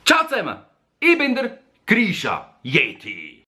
Ciao zusammen, ich bin der Grisha Yeti.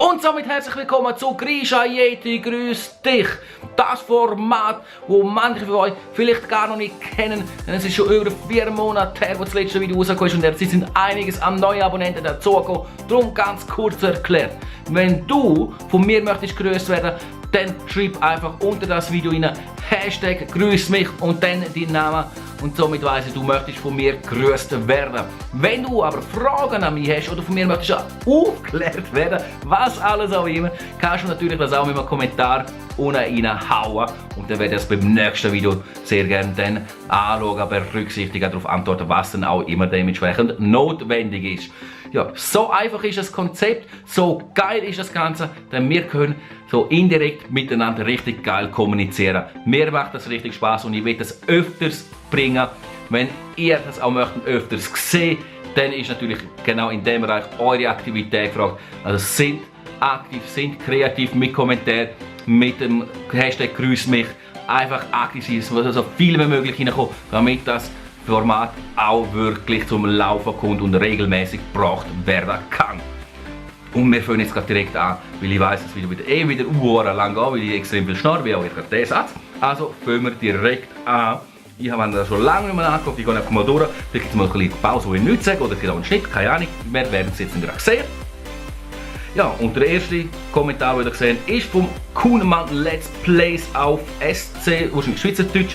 Und somit herzlich willkommen zu Grisha Yeti Grüß dich. Das Format, das manche von euch vielleicht gar noch nicht kennen, denn es ist schon über 4 Monate her, wo das letzte Video rausgekommen ist und es sind einiges an neuen Abonnenten dazugekommen. Darum ganz kurz erklärt, wenn du von mir möchtest grüßt werden, dann schreib einfach unter das Video rein Hashtag grüß mich und dann deinen Namen und somit weiss ich, du möchtest von mir grüßt werden. Wenn du aber Fragen an mich hast oder von mir möchtest aufgeklärt werden, was alles auch immer, kannst du natürlich das auch mit einem Kommentar unten reinhauen und dann werde ich das beim nächsten Video sehr gerne dann anschauen, berücksichtigen, darauf antworten, was dann auch immer dementsprechend notwendig ist. Ja, so einfach ist das Konzept, so geil ist das Ganze, denn wir können so indirekt miteinander richtig geil kommunizieren. Mir macht das richtig Spaß und ich will das öfters bringen. Wenn ihr das auch möchtet, öfters sehen, dann ist natürlich genau in dem Bereich eure Aktivität gefragt. Also sind aktiv, sind kreativ mit Kommentaren, mit dem Hashtag grüß mich, einfach aktiv sein, es muss so viel wie möglich hineinkommen, damit das Format auch wirklich zum Laufen kommt und regelmäßig gebracht werden kann. Und wir fangen jetzt gerade direkt an, weil ich weiss, es wird wieder Uhren lang gehen, weil ich extrem viel schnarre, wie auch ich gerade den Satz. Also fangen wir direkt an. Ich habe das schon lange nicht mehr angeguckt, ich gehe einfach mal durch. Vielleicht gibt es mal ein bisschen Pause, wo ich nichts sage, oder vielleicht auch einen Schnitt, keine Ahnung. Wir werden es jetzt gerade sehen. Ja, und der erste Kommentar, den ihr gesehen habt, ist vom Kuhnmann Let's Plays auf SC, wahrscheinlich Schweizerdeutsch.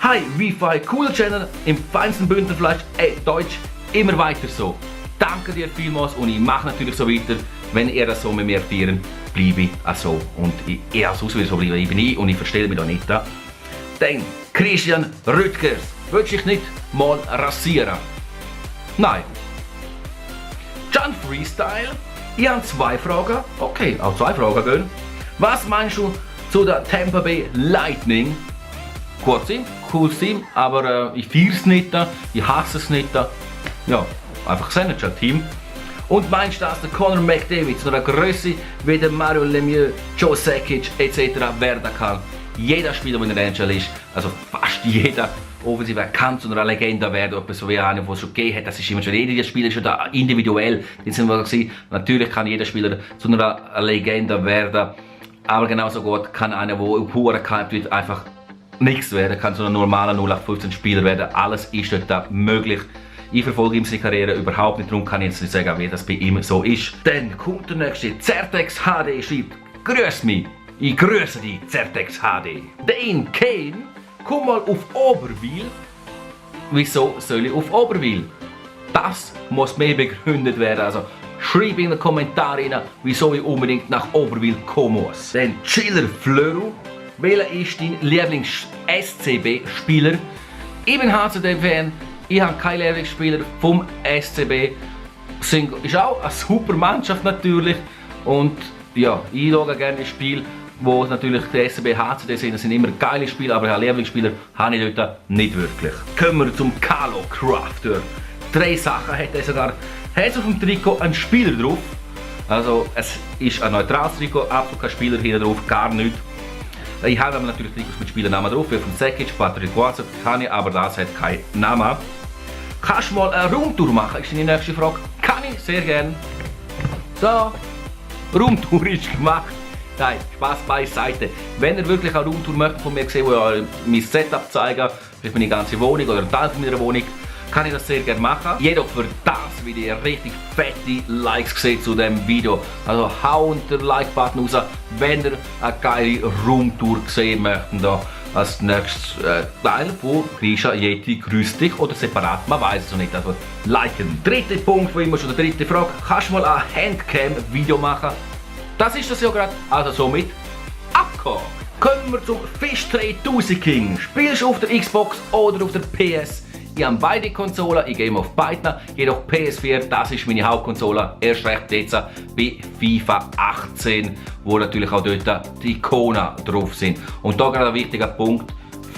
Hi, Wi-Fi, cooler Channel, im feinsten Bündnerfleisch, Deutsch, immer weiter so. Danke dir vielmals und ich mache natürlich so weiter. Wenn ihr das so mit mir feiern, bleibe ich auch so. Und ich auch so bleiben, ich bin ich und ich verstelle mich da nicht. Dann Christian Rüttgers, willst du dich nicht mal rasieren? Nein. John Freestyle, ich habe 2 Fragen. Okay, auch 2 Fragen gehen. Was meinst du zu der Tampa Bay Lightning? Gut Team, cooles Team, aber ich feiere es nicht, ich hasse es nicht. Ja, einfach ein Team. Und meinst du, dass der Conor McDavid zu einer Größe wie der Mario Lemieux, Joe Sakic etc. werden kann? Jeder Spieler, der in der NHL ist, also fast jeder offensiv kann zu einer Legende werden, etwas so wie einer, was es schon gegeben hat. Das ist immer schon, jeder Spieler ist schon da individuell. Jetzt sind wir gesehen, natürlich kann jeder Spieler zu einer Legende werden, aber genauso gut kann einer, der pure gehypt wird, einfach nichts werden, kann so ein normaler 0815 Spieler werden. Alles ist dort möglich. Ich verfolge ihm seine Karriere überhaupt nicht, darum kann ich jetzt nicht sagen, wie das bei ihm so ist. Dann kommt der nächste, Zertex HD schreibt, grüß mich, ich grüße dich, Zertex HD. Dane Kane, komm mal auf Oberwil. Wieso soll ich auf Oberwil? Das muss mehr begründet werden, also schreib in den Kommentaren rein, wieso ich unbedingt nach Oberwil kommen muss. Dann Chiller Flöru, welcher ist dein Lieblings-SCB-Spieler? Ich bin HCD-Fan, ich habe keinen Lieblingsspieler vom SCB. Ist auch eine super Mannschaft natürlich. Und ja, ich schaue gerne ein Spiel, wo natürlich die SCB HCD sind. Das sind immer geile Spiele, aber einen Lieblingsspieler habe ich dort nicht wirklich. Kommen wir zum Carlo Crafter. 3 Sachen hat er sogar. Hat auf dem Trikot einen Spieler drauf. Also es ist ein neutrales Trikot, absolut kein Spieler hier drauf, gar nichts. Ich habe aber natürlich Trikots mit Spielernamen drauf, wie von Sakic, Patrick Guaza, kann ich, aber das hat keinen Namen. Kannst du mal eine Raumtour machen, ist die nächste Frage. Kann ich, sehr gerne. So, Raumtour ist gemacht. Nein, Spaß beiseite. Wenn ihr wirklich eine Raumtour möchtet von mir sehen, wo ich mein Setup zeige, vielleicht meine ganze Wohnung oder einen Teil von meiner Wohnung, kann ich das sehr gerne machen. Jedoch für das will ich richtig fette Likes sehen zu diesem Video. Also haut den Like-Button raus, wenn ihr eine geile Roomtour sehen möchtet. Da als nächstes Teil von Grisha Yeti grüß dich oder separat, man weiß es noch nicht. Also liken. Dritter Punkt, wo immer schon der dritte Frage, kannst du mal ein Handcam-Video machen? Das ist das ja gerade, also somit abgehakt. Kommen wir zum Fish 3000 King. Spielst du auf der Xbox oder auf der PS? Ich habe beide Konsolen, ich gehe auf beiden, jedoch PS4, das ist meine Hauptkonsole, erst recht jetzt bei FIFA 18, wo natürlich auch dort die Ikonen drauf sind. Und da gerade ein wichtiger Punkt,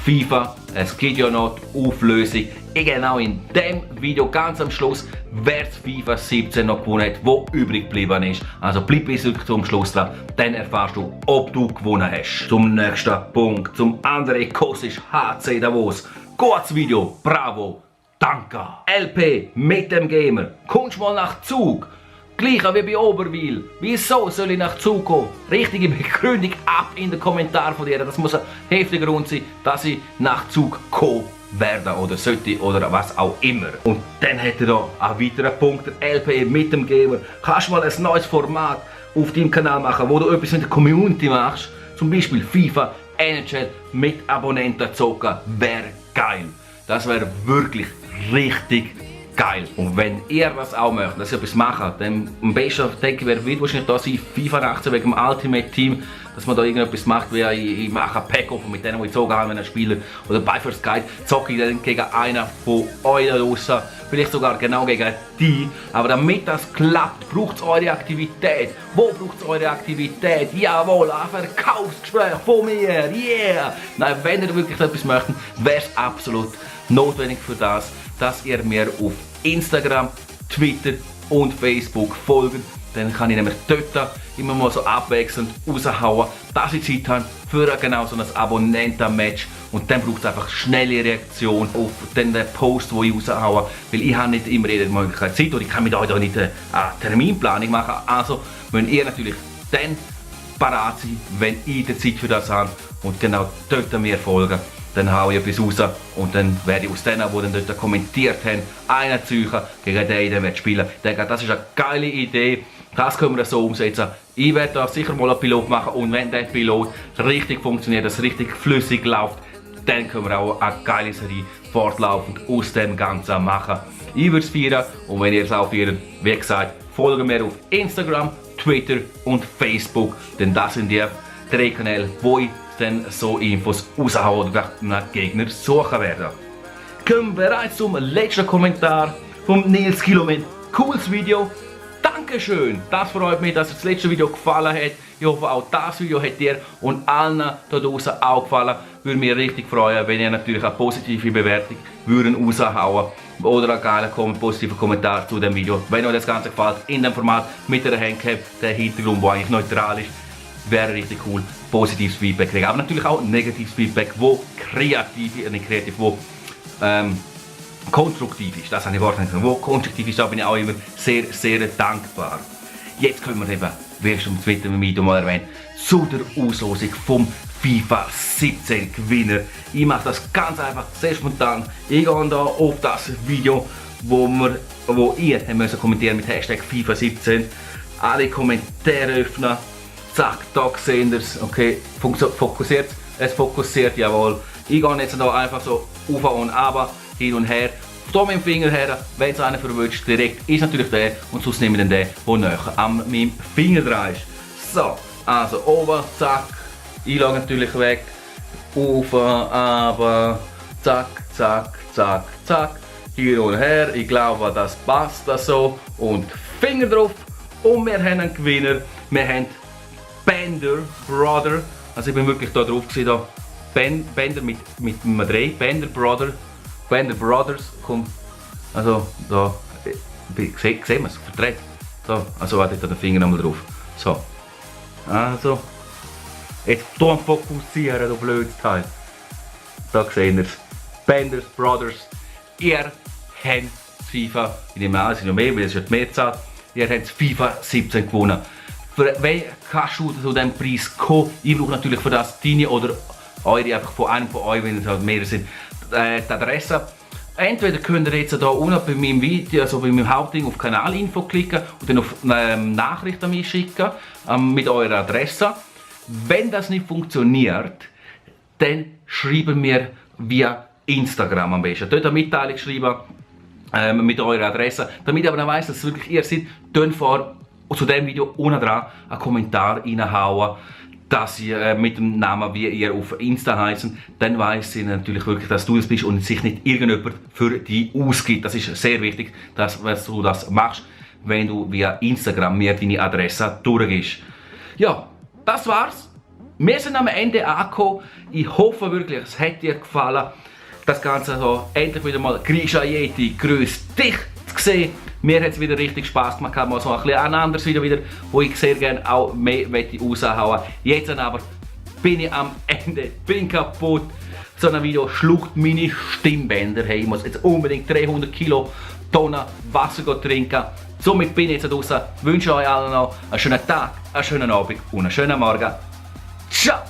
FIFA, es gibt ja noch die Auflösung, genau in dem Video ganz am Schluss, wer das FIFA 17 noch gewonnen hat, wo übrig geblieben ist. Also bleib bis zum Schluss dran, dann erfährst du, ob du gewonnen hast. Zum nächsten Punkt, zum André Kosic HC Davos. gutes Video, bravo, danke. LP mit dem Gamer, kommst mal nach Zug. Gleicher wie bei Oberwil. Wieso soll ich nach Zug kommen? Richtige Begründung ab in den Kommentaren von dir. Das muss ein heftiger Grund sein, dass ich nach Zug kommen werde oder sollte oder was auch immer. Und dann hätte da einen weiteren Punkt, der LP mit dem Gamer. Kannst du mal ein neues Format auf deinem Kanal machen, wo du etwas mit der Community machst? Zum Beispiel FIFA, NHL mit Abonnenten zocken. Wäre geil. Das wäre wirklich richtig geil. Und wenn ihr das auch möchtet, dass ihr etwas macht, dann am besten, denke ich, wird wahrscheinlich da sein, FIFA 18 wegen dem Ultimate Team, dass man da irgendetwas macht, wie ich mache ein Pack-Off mit denen, die ich zogen habe, wenn ein Spieler oder bei First Guide zocke ich dann gegen einen von euch da draussen, vielleicht sogar genau gegen die. Aber damit das klappt, braucht es eure Aktivität. Wo braucht es eure Aktivität? Jawohl, ein Verkaufsgespräch von mir, yeah! Nein, wenn ihr wirklich etwas möchtet, wäre es absolut notwendig für das, dass ihr mir auf Instagram, Twitter und Facebook folgt. Dann kann ich nämlich dort immer mal so abwechselnd raushauen, dass ich Zeit habe für genau so ein Abonnenten-Match. Und dann braucht es einfach schnelle Reaktion auf den Post, den ich raushaue. Weil ich habe nicht immer jede Möglichkeit Zeit oder ich kann mit euch da nicht eine Terminplanung machen. Also müsst ihr natürlich dann parat sein, wenn ich die Zeit für das habe. Und genau dort mir folgen. Dann haue ich etwas raus und dann werde ich aus denen, die dann dort kommentiert haben, einen ziehen gegen den, der spielen wird. Ich denke, das ist eine geile Idee. Das können wir so umsetzen. Ich werde da sicher mal einen Pilot machen und wenn der Pilot richtig funktioniert, dass es richtig flüssig läuft, dann können wir auch eine geile Serie fortlaufend aus dem Ganzen machen. Ich würde es feiern und wenn ihr es auch feiert, wie gesagt, folgt mir auf Instagram, Twitter und Facebook, denn das sind die 3 Kanäle, wo ich dann so Infos raushauen oder nach Gegner suchen werde. Kommen wir bereits zum letzten Kommentar vom Nils Kilomet. Cooles Video. Dankeschön. Das freut mich, dass euch das letzte Video gefallen hat. Ich hoffe auch das Video hat dir und allen da draußen auch gefallen. Würde mich richtig freuen, wenn ihr natürlich eine positive Bewertung raushauen oder einen geilen positiven Kommentar zu dem Video. Wenn euch das Ganze gefällt, in dem Format mit der Handcap, der Hintergrund, der eigentlich neutral ist, wäre richtig cool, positives Feedback kriegen. Aber natürlich auch negatives Feedback, wo konstruktiv ist. Das habe ich wahrscheinlich. Wo konstruktiv ist, da bin ich auch immer sehr, sehr dankbar. Jetzt kommen wir eben, wie schon im zweiten Video mal erwähnt, zu der Auslosung vom FIFA 17 Gewinner. Ich mache das ganz einfach, sehr spontan. Ich gehe da auf das Video, wo ihr kommentieren mit Hashtag FIFA 17. Alle Kommentare öffnen. Zack, da sehen ihr es. Okay, fokussiert. Es fokussiert, jawohl. Ich gehe jetzt da einfach so auf und ab, hin und her. Da mit dem Finger her, wenn es einen verwünscht, direkt ist natürlich der und sonst nehme ich dann den, der näher an meinem Finger dran ist. So, also oben, zack. Ich lege natürlich weg. Auf, aber zack, zack, zack, zack. Hin und her. Ich glaube, das passt das so. Und Finger drauf. Und wir haben einen Gewinner. Wir haben Bender Brother, also ich bin wirklich da drauf gewesen, da. Bender mit einem 3, Bender Brothers, kommt, also da, sehen wir es, verdreht, so, also warte, da den Finger nochmal drauf, so, also, jetzt hier fokussieren, du blödes Teil, da sehen wir es, Bender Brothers, ihr habt FIFA, ich nehme an, es sind noch mehr, weil es ist die Mehrzahl, ihr habt FIFA 17 gewonnen. Wenn kannst du zu diesem Preis kommen? Ich brauche natürlich für das deine oder eure, einfach von einem von euch, wenn es halt mehr sind, die Adresse. Entweder könnt ihr jetzt hier unten bei meinem Video, also bei meinem Hauptding auf Kanalinfo klicken und dann auf Nachricht an mich schicken mit eurer Adresse. Wenn das nicht funktioniert, dann schreiben wir via Instagram am besten. Dort eine Mitteilung schreiben mit eurer Adresse, damit ich aber dann weiss, dass es wirklich ihr seid. Dann zu diesem Video unten dran einen Kommentar reinhauen, dass ihr mit dem Namen, wie ihr auf Insta heißen, dann weiss sie natürlich wirklich, dass du das bist und sich nicht irgendjemand für dich ausgibt. Das ist sehr wichtig, dass du das machst, wenn du via Instagram mir deine Adresse durchgibst. Ja, das war's. Wir sind am Ende angekommen. Ich hoffe wirklich, es hat dir gefallen. Das Ganze so endlich wieder mal Grisha Yeti grüß dich zu sehen. Mir hat es wieder richtig Spaß gemacht, mal so ein anderes Video wieder, wo ich sehr gerne auch mehr raushauen möchte. Jetzt aber bin ich am Ende, bin kaputt. so ein Video schluckt meine Stimmbänder. Hey, ich muss jetzt unbedingt 300 Tonnen Wasser trinken. Somit bin ich jetzt draußen. Wünsche euch allen noch einen schönen Tag, einen schönen Abend und einen schönen Morgen. Ciao!